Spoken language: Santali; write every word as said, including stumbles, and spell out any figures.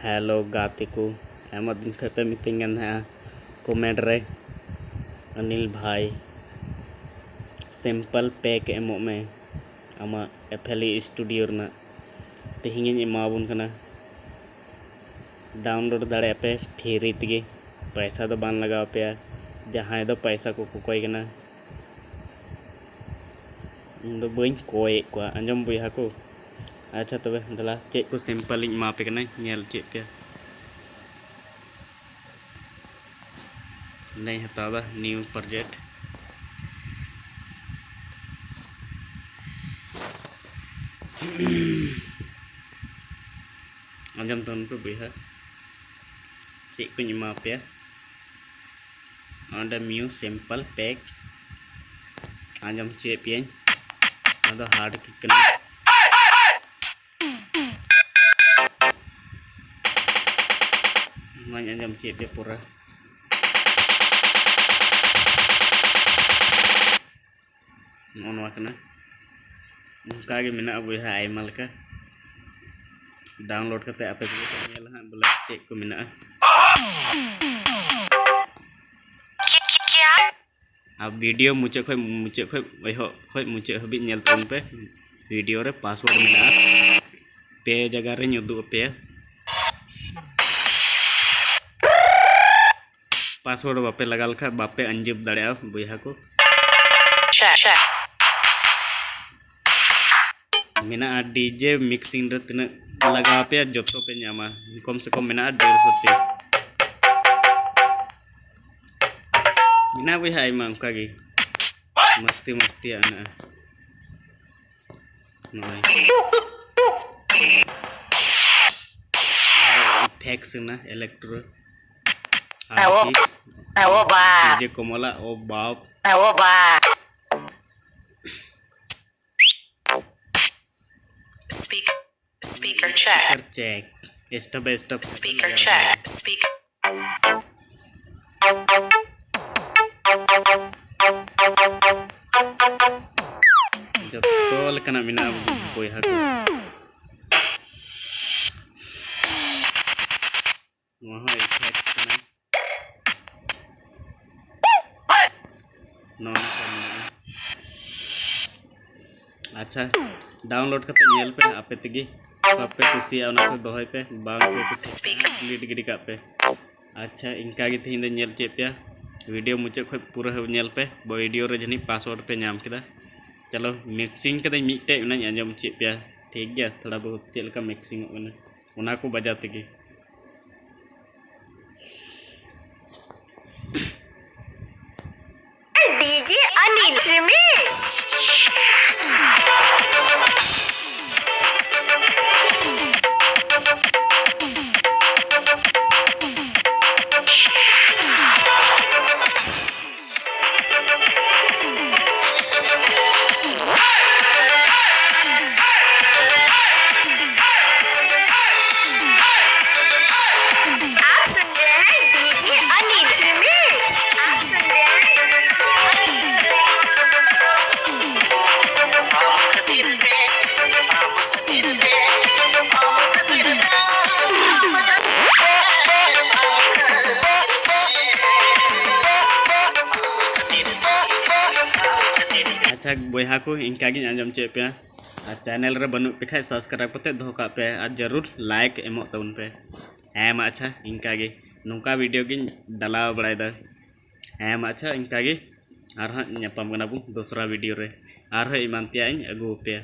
ᱦᱮᱞᱳ ᱜᱟᱛᱮ ᱠᱚ, ᱟᱭᱢᱟ ᱫᱤᱱ ᱠᱷᱚᱱ ᱯᱮ ᱢᱤᱛᱟᱹᱧ ᱠᱟᱱ ᱛᱟᱦᱮᱸᱜᱼᱟ ᱠᱚᱢᱮᱱᱴ ᱨᱮ, "ᱚᱱᱤᱞ ᱵᱷᱟᱭ, ᱥᱮᱢᱯᱮᱞ ᱯᱮᱠ ᱮᱢᱚᱜ ᱢᱮ, ᱟᱢᱟᱜ ᱮᱯᱷᱮᱞᱤ ᱥᱴᱩᱰᱤᱭᱳ ᱨᱮᱱᱟᱜ᱾" ᱛᱮᱦᱮᱧᱤᱧ ᱮᱢᱟᱵᱚᱱ ᱠᱟᱱᱟ᱾ ᱰᱟᱣᱩᱱᱞᱳᱰ ᱫᱟᱲᱮᱭᱟᱜᱼᱟ ᱯᱮ ᱯᱷᱨᱤ ᱛᱮᱜᱮ, ᱯᱚᱭᱥᱟ ᱫᱚ ᱵᱟᱝ ᱞᱟᱜᱟᱣ ᱯᱮᱭᱟ᱾ ᱡᱟᱦᱟᱸᱭ ᱫᱚ ᱯᱚᱭᱥᱟ ᱠᱚ ᱠᱚᱠᱚᱭ ᱠᱟᱱᱟ, ᱤᱧ ᱫᱚ ᱵᱟᱹᱧ ᱠᱚᱭᱮᱫ ᱠᱚᱣᱟ, ᱟᱸᱡᱚᱢ ᱵᱚᱭᱦᱟ ᱠᱚ᱾ ᱟᱪᱪᱷᱟ ᱛᱚᱵᱮ ᱫᱮᱞᱟ, ᱪᱮᱫ ᱠᱚ ᱥᱮᱢᱯᱮᱞ ᱤᱧ ᱮᱢᱟ ᱯᱮ ᱠᱟᱱᱟ, ᱧᱮᱞ ᱪᱮᱫ ᱯᱮ᱾ ᱚᱸᱰᱮᱧ ᱦᱟᱛᱟᱣ ᱮᱫᱟ ᱱᱤᱭᱩ ᱯᱨᱚᱡᱮᱠᱴ᱾ ᱟᱸᱡᱚᱢ ᱛᱟᱵᱚᱱ ᱯᱮ ᱵᱚᱭᱦᱟ, ᱪᱮᱫ ᱠᱚᱧ ᱮᱢᱟ ᱯᱮᱭᱟ᱾ ᱚᱸᱰᱮ ᱢᱤᱭᱩ ᱥᱮᱢᱯᱮᱞ ᱯᱮᱠ ᱟᱸᱡᱚᱢ ᱦᱚᱪᱚᱭᱮᱫ ᱯᱮᱭᱟᱹᱧ᱾ ᱱᱚᱣᱟ ᱫᱚ ᱦᱟᱨᱰ ᱠᱤᱠ ᱠᱟᱱᱟ᱾ ᱱᱚᱣᱟᱧ ᱟᱸᱡᱚᱢ ᱦᱚᱪᱚᱭᱮᱫ ᱯᱮᱭᱟ ᱯᱩᱨᱟᱹ᱾ ᱱᱚᱜᱼᱚ ᱱᱚᱣᱟ ᱠᱟᱱᱟ᱾ ᱚᱱᱠᱟ ᱜᱮ ᱢᱮᱱᱟᱜᱼᱟ ᱵᱚᱭᱦᱟ, ᱟᱭᱢᱟ ᱞᱮᱠᱟ᱾ ᱰᱟᱣᱩᱱᱞᱳᱰ ᱠᱟᱛᱮ ᱟᱯᱮ ᱛᱮᱜᱮ ᱯᱮ ᱧᱮᱞᱟ ᱦᱟᱸᱜ ᱵᱚᱞᱮ ᱪᱮᱫ ᱠᱚ ᱢᱮᱱᱟᱜᱼᱟ᱾ ᱟᱨ ᱵᱷᱤᱰᱤᱭᱳ ᱢᱩᱪᱟᱹᱫ ᱠᱷᱚᱡ, ᱢᱩᱪᱟᱹᱫ ᱠᱷᱚᱡ, ᱮᱦᱚᱵ ᱠᱷᱚᱡ ᱢᱩᱪᱟᱹᱫ ᱦᱟᱹᱵᱤᱡ ᱧᱮᱞ ᱛᱟᱵᱚᱱ ᱯᱮ᱾ ᱵᱷᱤᱰᱤᱭᱳ ᱨᱮ ᱯᱟᱥᱣᱟᱨᱰ ᱢᱮᱱᱟᱜᱼᱟ, ᱯᱮ ᱡᱟᱭᱜᱟ ᱨᱮᱧ ᱩᱫᱩᱜ ᱟᱯᱮᱭᱟ᱾ ᱯᱟᱥᱣᱟᱨᱰ ᱵᱟᱯᱮ ᱞᱟᱜᱟᱣ ᱞᱮᱠᱷᱟᱡ ᱵᱟᱯᱮ ᱟᱸᱡᱚᱢ ᱫᱟᱲᱮᱭᱟᱜᱼᱟ ᱵᱚᱭᱦᱟ ᱠᱚ᱾ ᱢᱮᱱᱟᱜᱼᱟ ᱰᱤᱡᱮ ᱢᱤᱠᱥᱤᱝ ᱨᱮ ᱛᱤᱱᱟᱹᱜ ᱞᱟᱜᱟᱣ ᱟᱯᱮᱭᱟ ᱡᱚᱛᱚ ᱯᱮ ᱧᱟᱢᱟ, ᱠᱚᱢ ᱥᱮ ᱠᱚᱢ ᱢᱮᱱᱟᱜᱼᱟ ᱰᱮᱲᱥᱚ ᱴᱤ᱾ ᱢᱮᱱᱟᱜᱼᱟ ᱵᱚᱭᱦᱟ ᱟᱭᱢᱟ ᱚᱱᱠᱟ ᱜᱮ, ᱢᱟᱥᱛᱤ ᱢᱟᱥᱛᱤᱭᱟᱜ ᱢᱮᱱᱟᱜᱼᱟ᱾ ᱱᱚᱜᱼᱚᱭ ᱤᱯᱷᱮᱠᱴᱥ ᱢᱮᱱᱟᱜᱼᱟ, ᱤᱞᱮᱠᱴᱨᱳ, ᱰᱤᱡᱮ ᱠᱚᱢᱚᱞᱟ, ᱳ ᱵᱟᱯ᱾ Speaker check. Speaker check. Stop, stop. Speaker check. Speaker. ᱡᱚᱛᱚ ᱞᱮᱠᱟᱱᱟᱜ ᱢᱮᱱᱟᱜᱼᱟ ᱵᱚᱭᱦᱟ ᱠᱚ᱾ ᱱᱚᱣᱟ ᱦᱚᱸ effect ᱠᱟᱱᱟ᱾ ᱱᱚᱣᱟ ᱠᱚ ᱢᱮᱱᱟᱜᱼᱟ᱾ ᱟᱪᱪᱷᱟ, download ᱠᱟᱛᱮ ᱧᱮᱞ ᱯᱮ ᱟᱯᱮ ᱛᱮᱜᱮ᱾ ᱵᱟᱯᱮ ᱠᱩᱥᱤᱭᱟᱜᱼᱟ ᱚᱱᱟ ᱠᱚ ᱫᱚᱦᱚᱭ ᱯᱮ, ᱵᱟᱝ ᱯᱮ ᱠᱩᱥᱤᱭᱟᱜᱼᱟ delete ᱜᱤᱰᱤ ᱠᱟᱜ ᱯᱮ᱾ ᱟᱪᱪᱷᱟ, ᱤᱱᱠᱟ ᱜᱮ ᱛᱮᱦᱮᱧ ᱫᱚ ᱧᱮᱞ ᱪᱮᱫ ᱯᱮᱭᱟ᱾ ᱵᱷᱤᱰᱤᱭᱳ ᱢᱩᱪᱟᱹᱫ ᱠᱷᱚᱱ ᱯᱩᱨᱟᱹ ᱧᱮᱞ ᱯᱮ, ᱵᱷᱤᱰᱤᱭᱳ ᱨᱮ ᱡᱟᱹᱱᱤᱡ password ᱯᱮ ᱧᱟᱢ ᱠᱮᱫᱟ᱾ ᱪᱚᱞᱚ, mixing ᱠᱟᱛᱮᱧ ᱢᱤᱫᱴᱮᱡ ᱚᱱᱟᱧ ᱟᱸᱡᱚᱢ ᱦᱚᱪᱚᱭᱮᱫ ᱯᱮᱭᱟ, ᱴᱷᱤᱠ ᱜᱮᱭᱟ? ᱛᱷᱚᱲᱟ ᱵᱚᱦᱩᱛ ᱪᱮᱫ ᱞᱮᱠᱟ mixing ᱚᱜ ᱠᱟᱱᱟ, ᱚᱱᱟ ᱠᱚ ᱵᱟᱡᱟᱣ ᱛᱮᱜᱮ᱾ DJ Anil Remix. आप सुन रहे हैं DJ Anil Remix। आप सुन रहे हैं DJ Anil। ᱟᱪᱪᱷᱟ ᱵᱚᱭᱦᱟ ᱠᱚ, ᱤᱱᱠᱟ ᱜᱤᱧ ᱟᱸᱡᱚᱢ ᱦᱚᱪᱚᱭᱮᱫ ᱯᱮᱭᱟ᱾ ᱟᱨ channel ᱨᱮ ᱵᱟᱹᱱᱩᱜ ᱯᱮ ᱠᱷᱟᱡ subscribe ᱠᱟᱛᱮ ᱫᱚᱦᱚ ᱠᱟᱜ ᱯᱮ ᱟᱨ ᱡᱟᱹᱨᱩᱲ like ᱮᱢᱚᱜ ᱛᱟᱵᱚᱱ ᱯᱮ᱾ ᱦᱮᱸ ᱢᱟ ᱟᱪᱪᱷᱟ, ᱤᱱᱠᱟ ᱜᱮ, ᱱᱚᱝᱠᱟ ᱵᱷᱤᱰᱤᱭᱳ ᱜᱤᱧ ᱰᱟᱞᱟᱣ ᱵᱟᱲᱟᱭᱮᱫᱟ᱾ ᱦᱮᱸ ᱢᱟ ᱟᱪᱪᱷᱟ, ᱤᱱᱠᱟ ᱜᱮ, ᱟᱨᱦᱚᱸ ᱧᱟᱯᱟᱢ ᱠᱟᱱᱟ ᱵᱚᱱ ᱫᱚᱥᱨᱟ ᱵᱷᱤᱰᱤᱭᱳ ᱨᱮ, ᱟᱨᱦᱚᱸ ᱮᱢᱟᱱ ᱛᱮᱭᱟᱜ ᱤᱧ ᱟᱹᱜᱩ ᱟᱯᱮᱭᱟ᱾